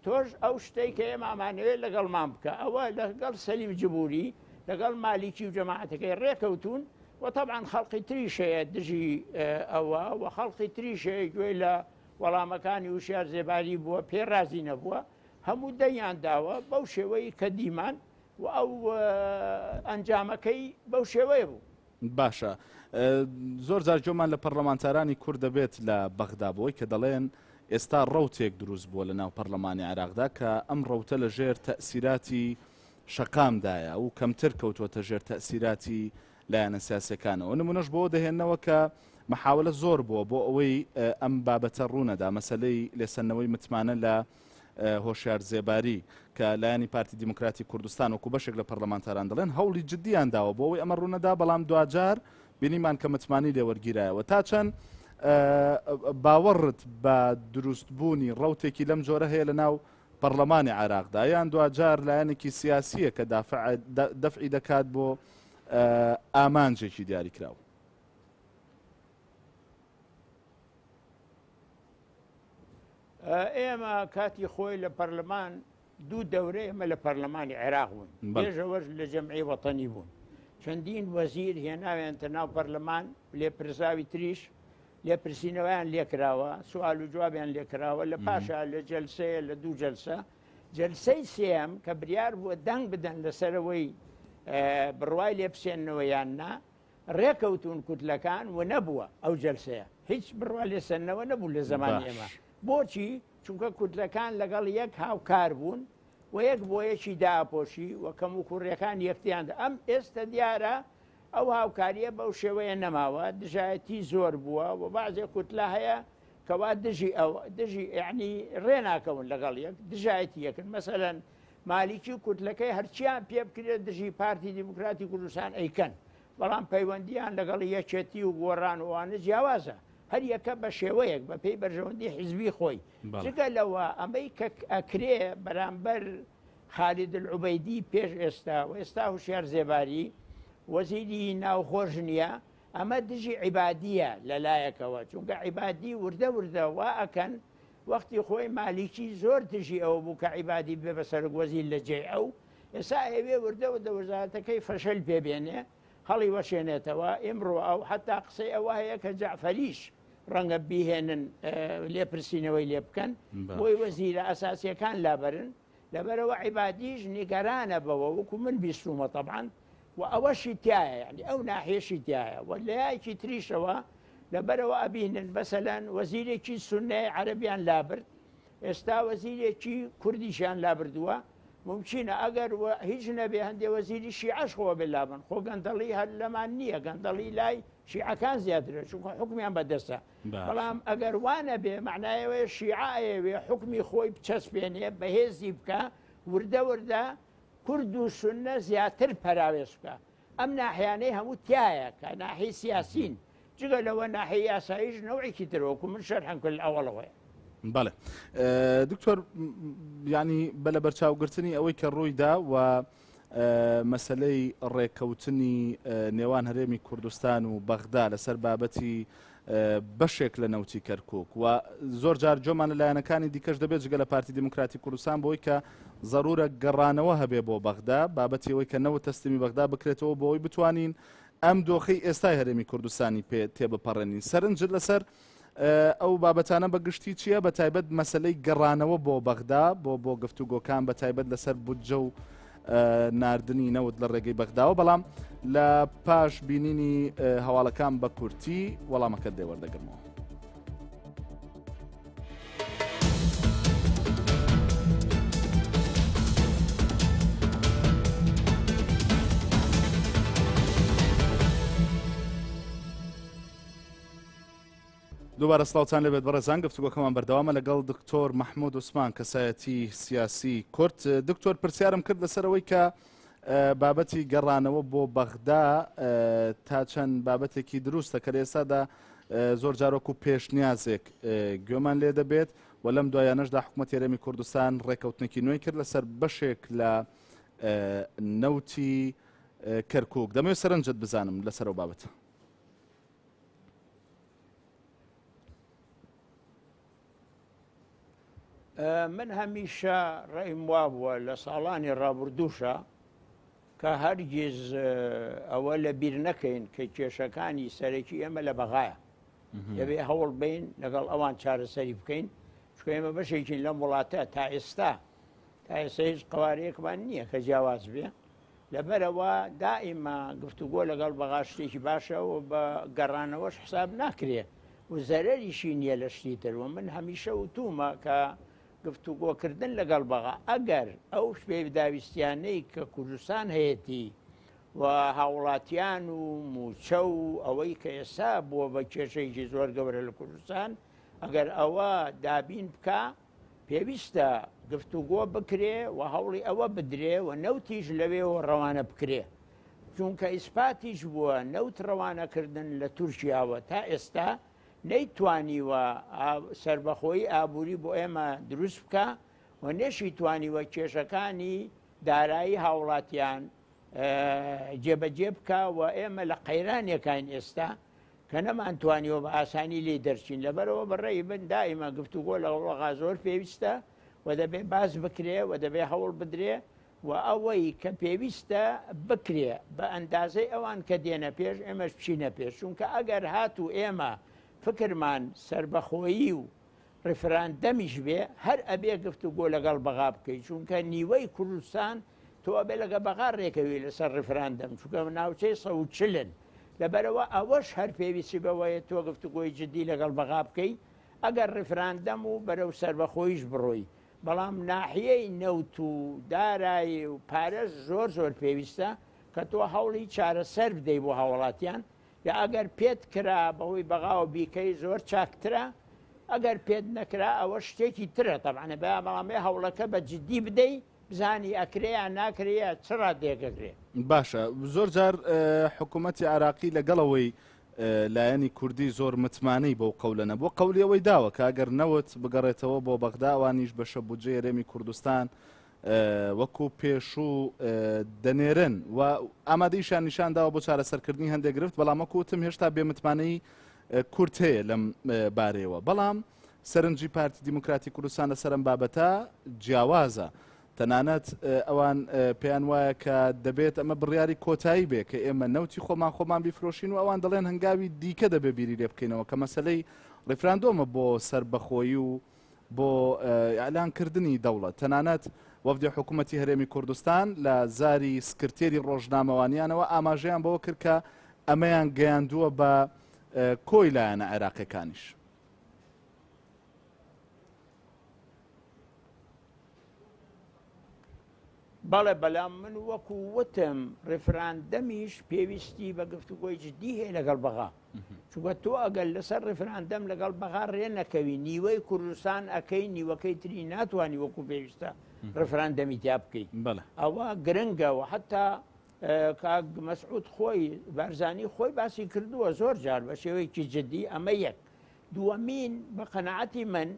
[SPEAKER 3] تۆش ئەو شتەی کە ئێمە ئەمانەوێت لەگەڵمان بکە ئەوە لەگەڵ سەلیم جبوری لەگەڵ مالیکی و جەماعەتەکەی ڕێکەوتون و طبعا خەڵقی تریش هەیە دژی ئەوە و خەڵقی تریش هەیە گوێی لە وەڵامەکانی وشیار زێباری بووە پێ ڕازی نەبووە هەموو دەنگیان داوە بەو شێوەی کە دیمان و ئەو ئەنجامەکەی بەو شێوەیە بوو.
[SPEAKER 2] باشە زۆر جار گوێمان لە پەرلەمانتارانی کورد دەبێت لە بەغدا بۆی کە دەڵێن ئێستا ڕەوتێک دروست بووە لە ناو پەرلەمانی عێراقدا کە ئەم ڕەوتە لە ژێر تەئسیراتی شەقامدایە و کەمتر کەوتووەتە ژێر تەئسیراتی لایەنە سیاسیەکانەوە نمونەش بۆ دەهێنەوە کە محاولە زۆر بووە بۆ ئەوەی ئەم بابەتە ڕوونەدا مەسلەی لێسەندنەوەی متمانە لە هۆشیار زێباری کە لایەنی پارتی دیموکراتی کوردستان وەکو بەشێک لە پەرلەمانتاران دەڵێن هەوڵی جددیان داوە بۆ ئەوەی ئەمە ڕوونەدا بەڵام دواجار بینیمان کە متمانەی لێوەرگیرایەوە تا چەند باوەڕت بە دروستبوونی ڕەوتێکی لەم جۆرە هەیە لە ناو پەرلەمانی عێراقدا یان دواجار لایەنێکی سیاسیە کە دەفعی دەکات بۆ ئامانجێکی دیاریکراو؟
[SPEAKER 3] ئێمە کاتی خۆی لە پەرلەمان دوو دەورە ئێمە لە پەرلەمانی عێراق بوون پێشەوەش لە جەمعی وەتەنی بوون چەندین وەزیر هێناوێنتە ناو پەرلەمان لێپرساوی تریش لێپرسینەوەیان لێکراوە سوال و جوابیان لێکراوە لە پاشا لە جەلسەیە لە دوو جەلسە جەلسەی سێم کە بریار بووە دەنگ بدەن لەسەرەوەی بڕوای لێپسێنەوە یان نا ڕێکەوتون کوتلەکان و نەبووە ئەو جەلسەیە هیچ بڕوا لێسەندنەوە نەبوو لە زەمانی ئێمە بۆچی چونکە کوتلەکان لەگەڵ یەک هاوکار بوون و یەک بۆ یەکی داپۆشی و کەم و کوڕیەکان یەکتیان ئەم ئێستا دیارە ئەو هاوکاریە بەو شێوەیە نەماوە دژایەتی زۆر بووە و بەعزێ کوتلە هەیە کەوا دژی ئەو دژی یعنی ڕێ ناکەون لەگەڵ یەک دژایەتی یەکن مەسەلەن مالیکی و کوتلەکەی هەرچیان پێ بکرێت دژی پارتی دیموکراتی کوردستان ئەیکەن، بەڵام پەیوەندییان لەگەڵ یەکێتی و گۆڕان و ئەوانە جیاوازە، هەر یەکە بە شێوەیەک بە پێی بەرژەوەندی حیزبی خۆی. جگە لەوە ئەمەی کە ئەکرێ بەرامبەر خالید العوبەیدی پێش ئێستا و ئێستا هوشیار زێباری وەزیری ناوخۆش نییە، ئەمە دژی عیبادییە لە لایەکەوە، چونکە عیبادی وردە وردە وا ئەکەن وەختی خۆی مالیکی زۆر دژی ئەوە بوو کە عیبادی ببێ بە سەرۆک وەزیر لە جێی ئەو، ئێستا ئەیەوێ وردە وردە وەزارەتەکەی فەشەل پێ بێنێ، هەڵی وەشێنێتەوە، ئیمڕۆ ئەو حەتا قسەی ئەوە هەیە کە جەعفەریش ڕەنگە بیهێنن لێپرسینەوەی لێ بکەن بۆی وەزیرە ئەساسیەکان لابەرن، لەبەرئەوە عیبادیش نیگەرانە بەوە وەکو من بیستومە تەبعەن و ئەوەشی تایە یعنی ئەو ناحیەشی تایە و لەیەکی تریشەوە لەبەرەوە ئەبینن مەسەلەن وەزیرێکی سونەی عەرەبیان لابرد ئێستا وەزیرێکی کوردیشیان لابردووە ممکنە ئەگەر هیچ نەبێ هەندێ وەزیری شیعەش خۆ بێ لابن خۆ گەندەڵی هەر لەمان نییە گەندەڵی لای شیعەکان زیاترە چونکە حکمیان بەدەستە بەڵام ئەگەر وا نەبێ مەعنای ئەوەیە شیعە ئەیەوێ حوکمی خۆی بچەسپێنێ بەهێزی بکا وردە وردە کورد و سوننە زیاتر پەراوێز بکا ئەم ناحیانەی هەموو تایە کە ناحی سیاسین جگە لەوە ناحی یاساییش نەوعێکی تر وەکو من شەرحم کرد لە ئەوەڵەوەیە.
[SPEAKER 2] بەڵێ دکتۆر ینی بە لە بەرچاوگرتنی ئەوەی کە ڕوویدا و مەسەلەی ڕێککەوتنی نێوان هەرێمی کوردستان و بەغدا لەسەر بابەتی بەشێک لە نەوتی کەرکک و زۆر جار جۆمان لە لایەنەکانی دیکەش دەبێت جگە لە پارتی دیموکراتی کوردستان بۆی کە زەرورە گەڕانەوە هەبێ بۆ بەغدا بابەتی ئەوەی کە نەوت تەسلیمی بەغدا بکرێتەوە بۆ ئەوەی بتوانین ئەم دۆخەی ئێستای هەرێمی کوردستانی پێ تێبپەڕێنین سەرنجت لەسەر ئەو بابەتانە بە گشتی چییە بە تایبەت مەسلەی گەڕانەوە بۆ بەغدا بۆ بۆ گفتوگۆکان بە تایبەت لەسەر بودجە و ناردنی نەوت لە ڕێگەی بەغداوە بەڵام لە پاش بینینی هەواڵەکان بە کورتی وەڵامەکەت لێ وەردەگرمەوە. دووبارە سڵاوتان لێبێت بەڕێزان گفتوگۆکەمان بەردەوامە لەگەڵ دکتۆر مححمود عوسمان کەسایەتی سیاسی کورد دکتۆر پرسیارم کرد لەسەرەوەی کە بابەتی گەڕانەوە بۆ بەغدا تا چەند بابەتێکی دروستە کە لە ئێستادا زۆر جارۆک و پێشنیازێک گوێمان لێ دەبێت و لەم دوایانەشدا حکوومەت هەرێمی کوردستان ڕێکەوتنێکی نوێی کرد لەسەر بەشێک لە نەوتی کەرکک دەمەوێت سەرنجت بزانم لەسەر ئەو بابەتە.
[SPEAKER 3] من هەمیشە ڕێیم وابووە لە ساڵانی ڕابردووشە کە هەرگیز ئەوە لە بیر نەکەین کە کێشەکانی سەرەکی ئێمە لە بەغایە دەبێ هەوڵ بین لەگەڵ ئەوان چارەسەری بکەین چکە ئێمە بەشێکین لەم وڵاتە تا ئێستا تا ئێستا هیچ قوارەیەکمان نییە کە جیاواز بێ لەبەرئەوە دائیما گفتوگۆ لەگەڵ بەغا شتێکی باشە و بە گەڕانەوەش حساب ناکرێ و زەرەریشی نییە لە شتی تر و من هەمیشە وتومە کە گفتوگۆکردن لەگەڵ بەغا ئەگەر ئەو پێداویستیانەی کە کوردستان هەیەتی و هاوڵاتیان و موچە و ئەوەی کە ئێستا بووە بە کێشەیەکی زۆر گەورە لە کوردستان ئەگەر ئەوە دابین بکە پێویستە گفتوگۆ بکرێ و هەوڵی ئەوە بدرێ و نەوتیش لەوێوە ڕەوانە بکرێ چونکە ئیسپاتیش بووە نەوت ڕەوانەکردن لە تورکیاوە تا ئێستا نەیتوانیوە سربەخۆیی ئابووری بۆ ئێمە دروست بکە و نەشی توانیوە کێشەکانی دارایی هاوڵاتیان جێبەجێ بکە و ئێمە لە قەیرانێکین ئێستا کە نەمانتوانیوە بە ئاسانی لێی دەرچین، لەبەرئەوە بە ڕەئی من دائیمە گفتوگۆ لەگەڵ بەغا زۆر پێویستە و دەبێ باس بکرێ و دەبێ هەوڵ بدرێ و ئەوەی کە پێویستە بکرێ بە ئەندازەی ئەوان کە دێنە پێش ئێمەش بچینە پێش، چونکە ئەگەر هاتوو ئێمە فکرمان سەربەخۆیی و ڕیفراندەمیش بێ هەر ئەبێ گفتوگۆ لەگەڵ بەغا بکەی چونکە نیوەی کوردستان تۆ ئەبێ لەگە بەغا ڕێکەوی لەسەر ڕیفراندەم چونکە ناوچەی سەوچلن لەبەرەوە ئەوەش هەر پێویستی بەوەیە تۆ گفتوگۆی جدی لەگەڵ بەغا بکەی ئەگەر ڕیفراندەم و بەرەو سەربەخۆیش بڕۆی بەڵام ناحیەی نەوت و دارایی و پارەش زۆر زۆر پێویستە کە تۆ هەوڵی چارەسەر بدەی بۆ هاوڵاتیان یا ئەگەر پێت کرا بەهۆی بەغاوە بیکەی زۆر چاکترە ئەگەر پێت نەکرا ئەوە شتێکی ترە تەبعەن بە بەڵام بێ هەوڵەکە بە جدی بدەی بزانی ئەکرێ یان ناکرێ یا چ ڕادەیەک ئەکرێ.
[SPEAKER 2] باشە زۆر جار حکوومەتی عراقی لەگەڵەوەی لایەنی کوردی زۆر متمانەی بەو قەولە نەبووە قەولی ئەوەی داوە کە ئەگەر نەوت بگەڕێتەوە بۆ بەغدا ئەوانیش بەشە بودجەی هەرێمی کوردستان وەکو پێشوو دەنێرن و ئامادەیشان نیشان داوە بۆ چارەسەرکردنی هەندێک گرفت بەڵام وەکو وتم هێشتا بێمتمانەی کورد هەیە لەم بارەیەوە بەڵام سەرنجی پارتی دیموکراتی کوردستان لەسەر ئەم بابەتە جیاوازە تەنانەت ئەوان پێیان وایە کە دەبێت ئەمە بڕیاری کۆتایی بێ کە ئێمە نەوتی خۆمان خۆمان بیفرۆشین و ئەوان دەڵێن هەنگاوی دیکە دەبێ بیری لێ بکەینەوە کە مەسلەی ڕیفراندۆمە بۆ سەربەخۆیی و بۆ ئیعلان کردنی دەوڵەت. تەنانەت وەفدی حکوومەتی هەرێمی کوردستان لە زاری سکرتێری ڕۆژنامەوانیانەوە ئاماژەیان بەوە کرد کە ئەمەیان گەیاندووە بە کۆی لایەنە عێراقیەکانیش.
[SPEAKER 3] بەڵێ بەلام من وەکو وتم ڕیفراندەمیش پێویستی بە گفتوگۆی جدی هەیە لەگەڵ بەغا چونکە تۆ ئەگەر لەسەر ڕیفراندەم لەگەڵ بەغا ڕێ نەکەوی نیوەی کوردستان ئەەکەی نیوەکەی تری ناتوانانی وەکو پێویستە ڕفراندەمی تیا بکەیت ئەوە گرنگە و حتا کاک مەسعود خۆی بارزانی خۆی باسی کردووە زۆر جار بە شێوەیەکی جدی ئەمە یەک دووەمین بە قەنەعەتی من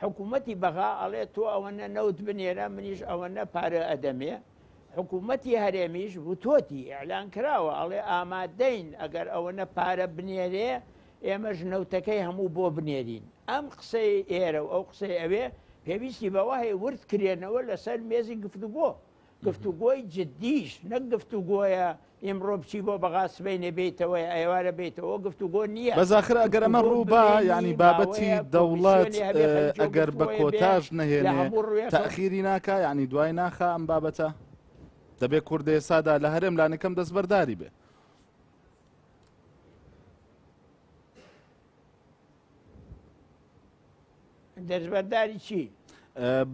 [SPEAKER 3] حکوومەتی بەغا ئەڵێ تۆ ئەوەنە نەوت بنێرە منیش ئەوەنە پارە ئەدەمێ، حکوومەتی هەرێمیش وتۆتی، ئیعلان کراوە، ئەڵێ ئامادەین ئەگەر ئەوەنە پارە بنێرێ ئێمەش نەوتەکەی هەموو بۆ بنێرین. ئەم قسەی ئێرە و ئەو قسەی ئەوێ پێویستی بەوە هەیە ورد کرێنەوە لەسەر مێزی گفتوگۆ. گفتوگۆی جدیش نەک گفتوگۆیە ئیمڕۆ بچی بۆ بەغا سبەینێ بێیتەوە یا ئێوارە بێیتەوە گفتوگۆ نییە.
[SPEAKER 2] بەس ئاخر ئەگەر ئەمە
[SPEAKER 3] گفتوگۆ
[SPEAKER 2] ڕوو با
[SPEAKER 3] ببینی
[SPEAKER 2] یعنی بابەتی
[SPEAKER 3] ماوەیە
[SPEAKER 2] دەوڵەت
[SPEAKER 3] کۆمیسیۆنی هەبێ خەریکی ئەو
[SPEAKER 2] ئەگەر بە
[SPEAKER 3] گفتوگۆیە بێ
[SPEAKER 2] کۆتاش
[SPEAKER 3] لە
[SPEAKER 2] نەهێنێ
[SPEAKER 3] هەموو ڕوویەکەوە
[SPEAKER 2] تەئخیری ناکا یعنی دوای ناخا ئەم بابەتە؟ دەبێت کورد ئێسادا لە هەرێم لانیکەم دەستبەرداری بێ.
[SPEAKER 3] دەستبەرداری چی؟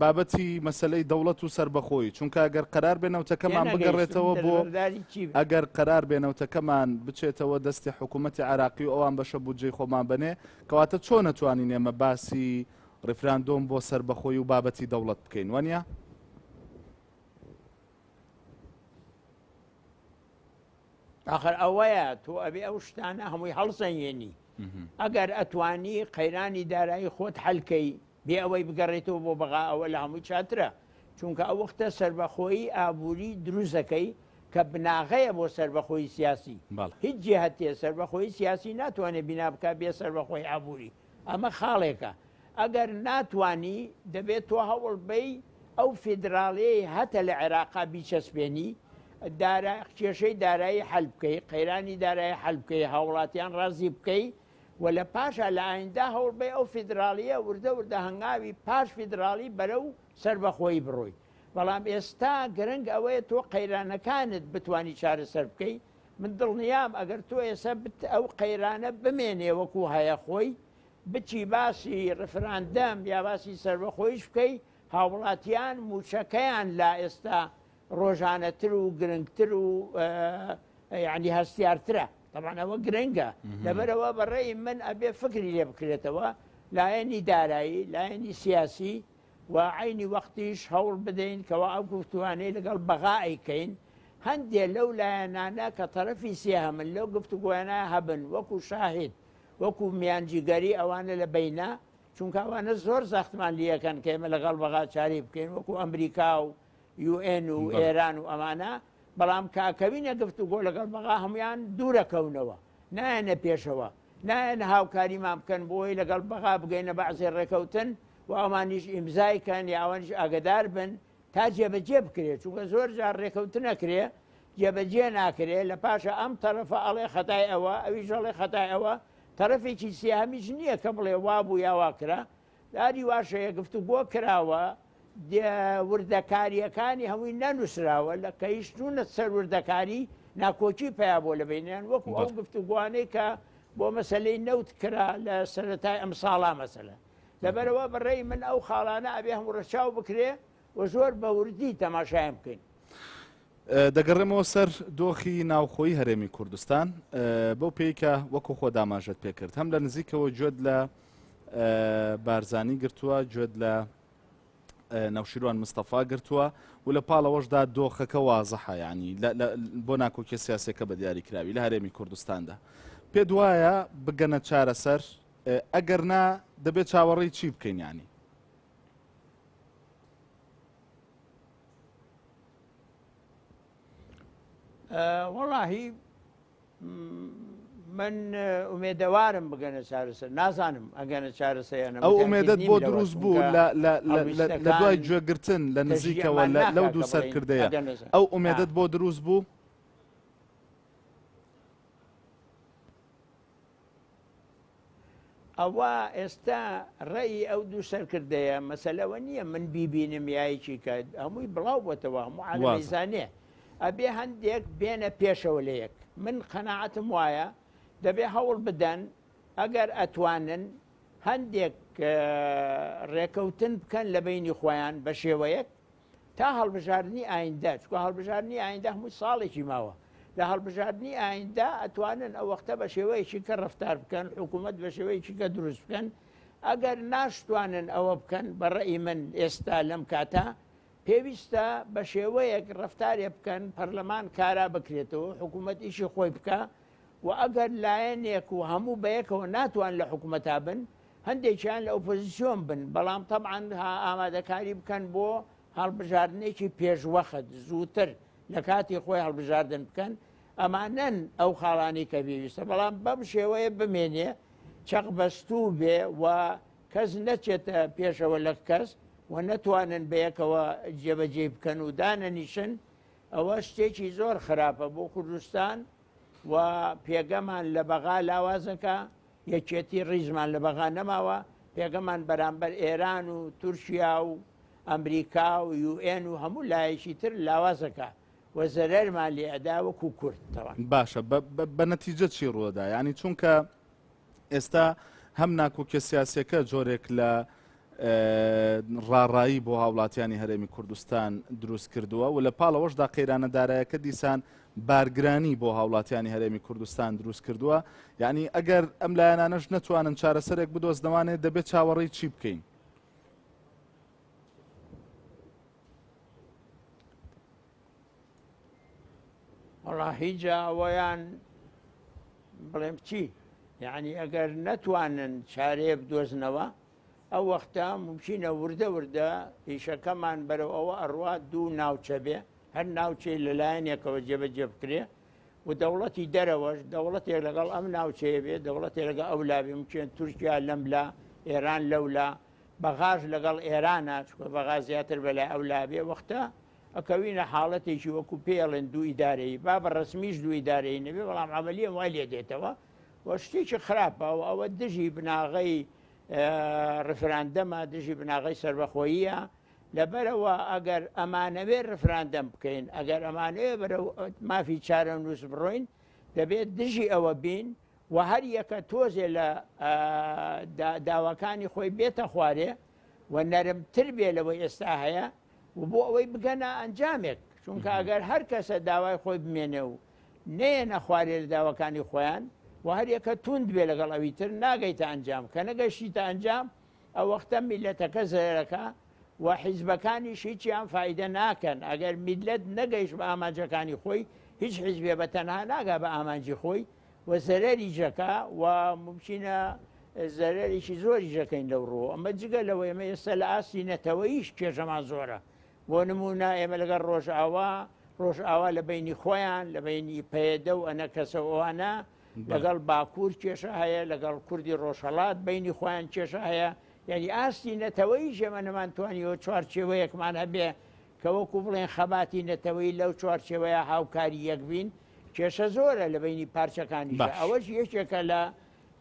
[SPEAKER 2] بابەتی مەسلەی دەوڵەت و سربەخۆی چونکە ئەگەر قەرار بێ نەوتەکەمان بگەڕێتەوە بۆ ئەگەر قەرار بێ نەوتەکەمان بچێتەوە دەستی حکوومەتی عراقی و ئەوان بەشە بودجەی خۆمان بنێ کەواتە چۆن نەتوانین ئێمە باسی ڕیفراندۆم بۆ سربەخۆی و بابەتی دەوڵەت بکەین وانە؟
[SPEAKER 3] ئاخر ئەوەیە تۆ ئەبێ ئەو شتانە هەمووی هەڵسەنگێنی ئەگەر ئەتوانی قەیرانی دارایی خۆت حەلکەی بێ ئەوەی بگەڕێتەوە بۆ بەغا ئەوە لە هەمووی چاترە چونکە ئەو وەختە سربەخۆیی ئابووری دروستەکەی کە بناغەیە بۆ سربەخۆی سیاسی هیچ جهتێ سربەخۆی سیاسی ناتوانێت بینا بکە بێ سربەخۆی ئابووری ئەمە خاڵێکە ئەگەر ناتوانی دەبێت تۆ هەوڵ بەی ئەو فیدراڵیەی هەتە لە عێراقا بیچەسپێنی، دارا کێشەی دارایی حەل بکەی، قەیرانی دارایی حەل بکەی، هاوڵاتیان ڕازی بکەی و لە پاشا لە ئایندە هەوڵ بەی ئەو فیدراڵیە وردە وردە هەنگاوی پاش فیدراڵی بەرەو سەربەخۆیی بڕۆی. بەڵام ئێستا گرنگ ئەوەیە تۆ قەیرانەکانت بتوانی چارەسەر بکەی، من دڵنیام ئەگەر تۆ ئێستا ئەو قەیرانە بمێنێ وەکو هەیە خۆی، بچی باسی ڕفراندەم یا باسی سەربەخۆیش بکەی هاوڵاتیان موچەکەیان لا ئێستا ڕۆژانەتر و گرنگتر و یعنی هەستیارترە طبعا ئەوە گرنگە لەبەرەوە بەڕێی من ئەبێ فکری لێ بکرێتەوە لایەنی دارایی لایەنی سیاسی و عینی وەختیش هەوڵ بدەین کەوا ئەو گفتوانەی لەگەڵ بەغا ئەیکەین هەندێ لەو لایەنانە کە تەرەفی سێهەمن لەو گفتوگۆیانە هەبن وەکو شاهید وەکو میانجیگەری ئەوانە لە بەینە، چونکە ئەوانە زۆر زەختمان لیەکەن کە ئێمە لەگەڵ بەغا چاری بکەین وەکو ئەمریکا و یوئێن و ئێران و ئەمانە، بەڵام کە ئەکەوینە گفتوگۆ لەگەڵ بەغا هەمویان دوورەکەونەوە نایەنە پێشەوە نایەن هاوکاریمان بکەن بۆی لەگەڵ بەغا بگەینە بەعزێ ڕێکەوتن و ئەوانیش ئیمزای کەن یا ئەوانیش ئاگدار بن تا جێبەجێ بکرێت چونکە زۆر جار ڕێکەوتن ئەکرێ جێبەجێ ناکرێ لە پاشە ئەم تەرەفە ئەڵێ خەتای ئەوە ئەویش ئەڵێ خەتای ئەوە تەرەفێکی سیامیش نییە کە بڵێ وابوو یا وا کرا داری واشەیە گفتوگۆ کراوە وردەکاریەکانی هەمووی نەنووسراوە لە کەیشتونە سەر وردەکاری ناکۆکی پیا بۆ لە بینیان وەکو ئەو گفتوگوانەی کە بۆ مەسلەی نەوت کرا لە سەرەتای ئەم ساڵا مەسەلە لەبەرئەوە بە ڕێی من ئەو خاڵانە ئەبێ هەموو ڕەچاو بکرێ و زۆر بە وردی تەماشایان بکەین.
[SPEAKER 2] دەگەڕێمەوە سەر دۆخی ناوخۆی هەرێمی کوردستان بەو پێی کە وەکو خۆ داماژەت پێکرد هەم لە نزیکەوە گوێت لە بارزانی گرتووە گوێت لە نەوشیروان مستەفا گرتووە و لە پاڵەوەشدا دۆخەکە وازحە ینی بۆ ناکۆکیە سیاسەکە بە دیاری کراوی لە هەرێمی کوردستاندا پێ دوایە بگەنە چارەسەر ئەگەر نا دەبێت چاوەڕێی چی بکەین یانی؟
[SPEAKER 3] وەڵاهی من ئومێدەوارم بگەنە چارەسەر نازانم ئەگەنە چارەسەیانە
[SPEAKER 2] ئەو ئومێدت بۆ دروست بوو لە دوای گوێگرتن لە نزیکەوە لەو دوو سەرکردەیە ئەو ئومێدت بۆ دروست بوو؟
[SPEAKER 3] ئەوە ئێستا ڕێی ئەو دوو سەرکردەیە مەسەلەوە نییە من بیبینم یایکی کە هەمووی بڵاو بۆتەوە هەموو عالەمی زانێ ئەبێ هەندێک بێنە پێشەوە لە یەک من قەناعەتم وایە دەبێ هەوڵ بدەن ئەگەر ئەتوانن هەندێک ڕێکەوتن بکەن لە بینی خۆیان بە شێوەیەک تا هەڵبژاردنی ئایندە، چونکە هەڵبژاردنی ئایندە هەمووی ساڵێکی ماوە، لە هەڵبژاردنی ئایندە ئەتوانن ئەو وەختە بە شێوەیەکی کە ڕەفتار بکەن، حکوومەت بە شێوەیەکی کە دروست بکەن، ئەگەر ناشتوانن ئەوە بکەن بە ڕەئی من ئێستا لەم کاتە پێویستە بە شێوەیەک ڕەفتارێ بکەن پەرلەمان کارا بکرێتەوە، حکوومەت ئیشی خۆی بکا و ئەگەر لایەنێک و هەموو بەیەکەوە ناتوان لە حکوومەتا بن، هەندێکیان لە ئۆپۆزیسیۆن بن، بەڵام تەبعەن ئامادەکاری بکەن بۆ هەڵبژاردنێکی پێشوەخت، زووتر لە کاتی خۆی هەڵبژاردن بکەن، ئەمانەن ئەو خاڵانەی کە پێویستە، بەڵام بەم شێوەیە بمێنێ چەقبەستوو بێ و کەس نەچێتە پێشەوە لە کەس و نەتوانن بەیەکەوە جێبەجێی بکەن و دانەنیشن، ئەوە شتێکی زۆر خراپە بۆ کوردستان و پێگەمان لە بەغا لاوازەکە. یەکێتی ڕیزمان لە بەغا نەماوە، پێگەمان بەرامبەر ئێران و تورکیا و ئەمریکا و یوئێن و هەموو لایەکی تر لاوازەکا. و زەرەرمان لێ ئەدا وەکو کورد تەوان.
[SPEAKER 2] باشە بە نەتیجە چی ڕووەدا؟ یانی چونکە ئێستا هەم ناکۆکیە سیاسیەکە جۆرێک لە ڕاڕایی بۆ هاوڵاتیانی هەرێمی کوردستان دروست کردووە و لە پاڵەوەشدا قەیرانە دارایەکە دیسان بارگرانی بۆ هاوڵاتیانی هەرێمی کوردستان دروست کردووە یعنی ئەگەر ئەم لایەنانەش نەتوانن چارەسەرێک بدۆزنەوانێ دەبێت چاوەڕێی چی بکەین؟
[SPEAKER 3] وەڵا هیچ ئەوەیان بڵێم چی یعنی ئەگەر نەتوانن چارەیە بدۆزنەوە ئەو وەختە ممکنە وردە وردە ئیشەکەمان بەرەو ئەوە ئەڕوا دوو ناوچە بێ هەر ناوچەی لەلایەنێکەوە جێبەجێ بکرێ و دەوڵەتی دەرەوەش دەوڵەتێک لەگەڵ ئەم ناوچەیە بێ دەوڵەتێک لەگەڵ ئەو لا بێ ممکن تورکیا لەم لا ئێران لەولا بەغاش لەگەڵ ئێرانە چونکە بەغا زیاتر بەلای ئەو لا بێ وەختە ئەکەوینە حاڵەتێکی وەکو پێڵێن دوو ئیدارەیی با بە ڕەسمیش دوو ئیدارەیی نەبێ بەڵام عەمەلیەن وای لێ دێتەوە و شتێکی خراپە و ئەوە دژی بناغەی ڕفراندەمە دژی بناغەی سەربەخۆییە لەبەرەوە ئەگەر ئەمانەوێ ڕفراندەم بکەین ئەگەر ئەمانەوێ بەرەو مافی چارەنووس بڕۆین دەبێت دژی ئەوە بین و هەر یەکە تۆزێ لە داواکانی خۆی بێتە خوارێ و نەرمتر بێ لەوەی ئێستا هەیە و بۆ ئەوەی بگەنە ئەنجامێک چونکە ئەگەر هەر کەسە داوای خۆی بمێنێ و نەیەنە خوارێ لە داواکانی خۆیان و هەر یەکە توند بێ لەگەڵ ئەوی تر ناگەیتە ئەنجام کە نەگەشتیتە ئەنجام ئەو وەختە میلەتەکە زەرەکە و حیزبەکانیش هیچیان فایدە ناکەن ئەگەر میلەت نەگەیشت بە ئامانجەکانی خۆی هیچ حیزبێ بە تەنها ناگا بە ئامانجی خۆی و زەرەریش ئەکا و مومکینە زەرەرێکی زۆریش ئەکەین لەو ڕووەوە. ئەمە جگە لەوەی ئێمە ئێستا لە ئاستی نەتەوەییش کێشەمان زۆرە. بۆ نموونە ئێمە لەگەڵ ڕۆژئاوا، ڕۆژئاوا لە بەینی خۆیان، لە بەینی پەیەدە و ئەنەکەسە و ئەوانە، لەگەڵ باکوور کێشە هەیە، لەگەڵ کوردی ڕۆژهەڵات بەینی خۆیان کێشە هەیە. یانی ئاستی نەتەوەییش ئێمە نەمانتوانیوە چوارچێوەیەکمان هەبێ کە وەکو بڵێن خەباتی نەتەوەیی لەو چوارچێوەیە هاوکاری یەک بین. کێشە زۆرە لە بەینی پارچەکانیشدا،
[SPEAKER 2] باش.
[SPEAKER 3] ئەوەش یەکێکە لە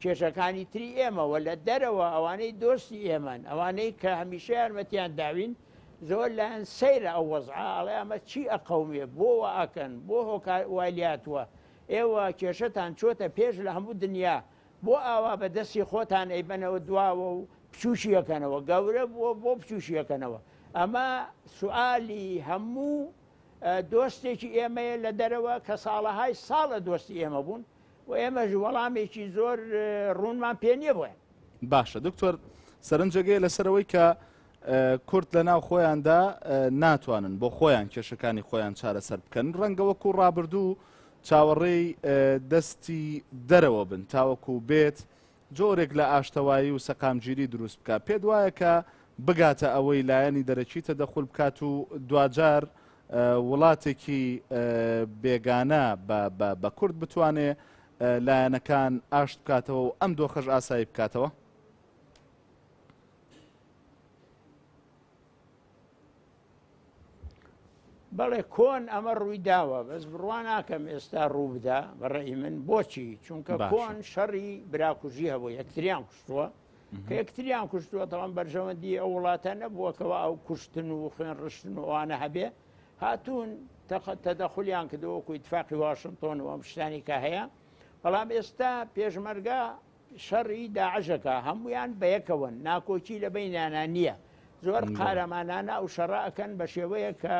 [SPEAKER 3] کێشەکانی تری ئێمە و لە دەرەوە ئەوانەی دۆستی ئێمەن، ئەوانەی کە هەمیشە یارمەتیان داوین، زۆر لایان سەیرە ئەو وەزعە، ئەڵێ ئەمە چی ئەقەومێ، بۆ وا ئەکەن، بۆ هۆکار وای لێهاتووە، ئێوە کێشەتان چۆتە پێش لە هەموو دنیا، بۆ ئاوا بە دەستی خۆتان ئەیبەنەوە دواوە و بچووکی ئەکەنەوە، گەورە بووە بۆ بچووکی ئەکەنەوە، ئەمە سوئالی هەموو دۆستێکی ئێمەیە لە دەرەوە کە ساڵەهای ساڵە دۆستی ئێمە بوون و ئێمەش وەڵامێکی زۆر ڕوونمان پێ نییە بۆیان.
[SPEAKER 2] باشە دکتۆر سەرنجەگەی لەسەرەوەی کە کورد لە ناو خۆیاندا ناتوانن بۆ خۆیان کێشەکانی خۆیان چارەسەر بکەن ڕەنگە وەکو ڕابردوو چاوەڕێی دەستی دەرەوە بن تاوەکو بێت جۆرێک لە ئاشتەوایی و سەقامگیری دروست بکات، پێت وایە کە بگاتە ئەوەی لایەنی دەرەکی تەدەخول بکات و دواجار وڵاتێکی بێگانە بە کورد بتوانێ لایەنەکان ئاشت بکاتەوە و ئەم دۆخەش ئاسایی بکاتەوە؟
[SPEAKER 3] بەڵێ کۆن ئەمە ڕووی داوە بەس بڕوا ناکەم ئێستا ڕوو بدا بەڕێی من بۆچی چونکە کۆن شەڕی براکوژی هەبوو یەکتریان کوشتووە کە یەکتریان کوشتووە تەوان بەرژەوەندی ئەو وڵاتە نەبووەکەەوە ئەو کوشتن و خوێن ڕشتن و ئەوانە هەبێ هاتوون تەدەخلیان کردەوە وەکو ئیتفاقی واشنگتۆن و ئەم شتانی کە هەیە بەڵام ئێستا پێشمەرگە شەڕی داعشەکە هەموویان بەیەکەوەن ناکۆکی لە بەینیانا نییە زۆر قارەمانانە ئەو شەڕە ئەکەن بە شێوەیە کە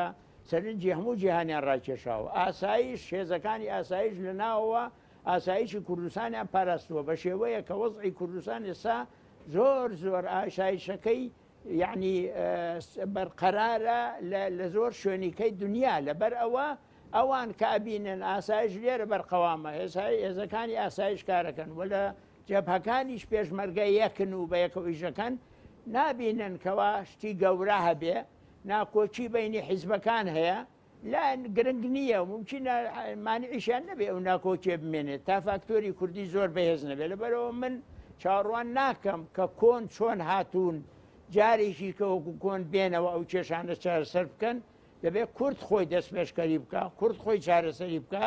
[SPEAKER 3] سەرنجی هەموو جیهانیان ڕاکێشاوە ئاسایش هێزەکانی ئاسایش لە ناوەوە ئاسایشی کوردستانیان پاراستووە بە شێوەیە کە وەزعی کوردستان ئێستا زۆر زۆر ئاسایشەکەی یعنی بەرقەرارە لە زۆر شوێنیکەی دنیا لەبەر ئەوە ئەوان کە ئەبینن ئاسایش لێرە بەرقەوامە هێزەکانی ئاسایش کارەکەن و لە جەبهەکانیش پێشمەرگە یەکن و بە یەکەوە ئیشەکەن نابینن کەوا شتی گەورە هەبێ ناکۆکی بینی حیزبەکان هەیە لایەن گرنگ نییە و ممکنە مانعیشیان نەبێ ئەو ناکۆکیە بمێنێت تا فاکتۆری کوردی زۆر بەهێز نەبێت لەبەرەوە من چاوەڕوان ناکەم کە کۆن چۆن هاتوون جارێکی کە وەکو کۆن بێنەوە ئەو کێشانە چارەسەر بکەن دەبێت کورد خۆی دەستپێشکەری بکا، کورد خۆی چارەسەری بکا،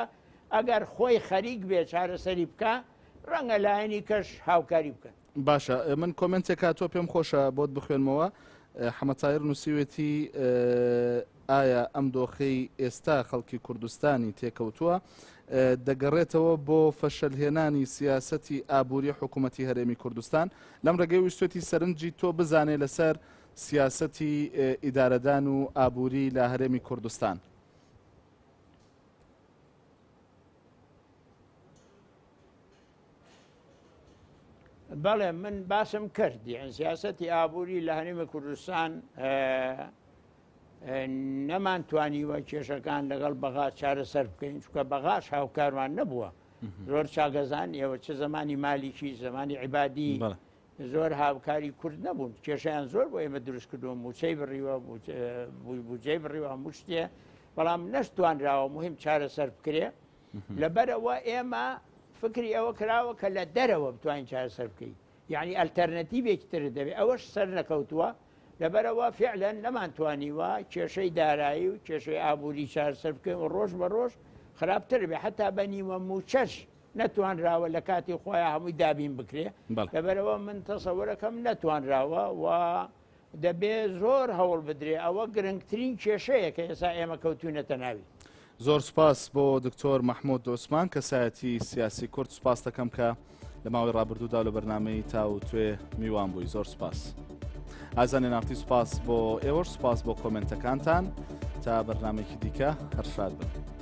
[SPEAKER 3] ئەگەر خۆی خەریک بێ چارەسەری بکا، ڕەنگە لایەنی کەش هاوکاری بکەن.
[SPEAKER 2] باشە من کۆمێنتێک هاتووە پێم خۆشە بۆت بخوێنمەوە حەمە تایر نووسیوێتی. ئایا ئەم دۆخەی ئێستا خەڵکی کوردستانی تێکەوتووە دەگەڕێتەوە بۆ فەشەلهێنانی سیاسەتی ئابووری حکوومەتی هەرێمی کوردستان؟ لەم ڕێگەی ویستێتی سەرنجی تۆ بزانێ لەسەر سیاسەتی ئیدارەدان و ئابووری لە هەرێمی کوردستان.
[SPEAKER 3] بەڵێ من باسم کرد یان سیاسەتی ئابووری لە هەرێمی کوردستان نەمان توانیوە کێشەکان لەگەڵ بەغا چارەسەر بکەین چکە بەغاش هاوکارمان نەبووە زۆر چاگەزان ئێوە چ زمانی مالیکی زمانی عیبادی زۆر هاوکاری کورد نەبوون کێشیان زۆر بۆ ئێمە دروست کردووە موچەی بڕیوە بودجەی بڕیوە هەموو شتێ بەڵام نەشتوانراوە مهم چارەسەر بکرێ لەبەرئەوە ئێمە فکری ئەوە کراوە کە لە دەرەوە بتوانین چارەسەر بکەین یعنی ئەلتەرنەتیڤێکی تر دەبێت ئەوەش سەر نەکەوتووە لەبەرەوە فعلەن نەمانتوانیوە کێشەی دارایی و کێشەی ئابووری چارەسەر بکەین و ڕۆژ بە ڕۆژ خراپتر بێ حتا بە نیوە موچەش نەتوانراوە لە کاتی خۆیان هەمووی دابین بکرێ لەبەرەوە من تەسەوەرەکەم نەتوانراوە و دەبێ زۆر هەوڵ بدرێ ئەوە گرنگترین کێشەیە کە ئێسا ئێمە کەوتوینەتە ناوی.
[SPEAKER 2] زۆر سوپاس بۆ دکتۆر مەحمود عوسمان کەسایەتی سیاسی کورد سوپاس دەکەم کە لە ماوەی ڕابردوودا لە بەرنامەی تاوتوێ میوان بووی زۆر سوپاس. ئازانی نافتی سوپاس بۆ ئێوەش سوپاس بۆ کۆمنتەکانتان تا بەرنمێکی دیکە هەر شاد بن.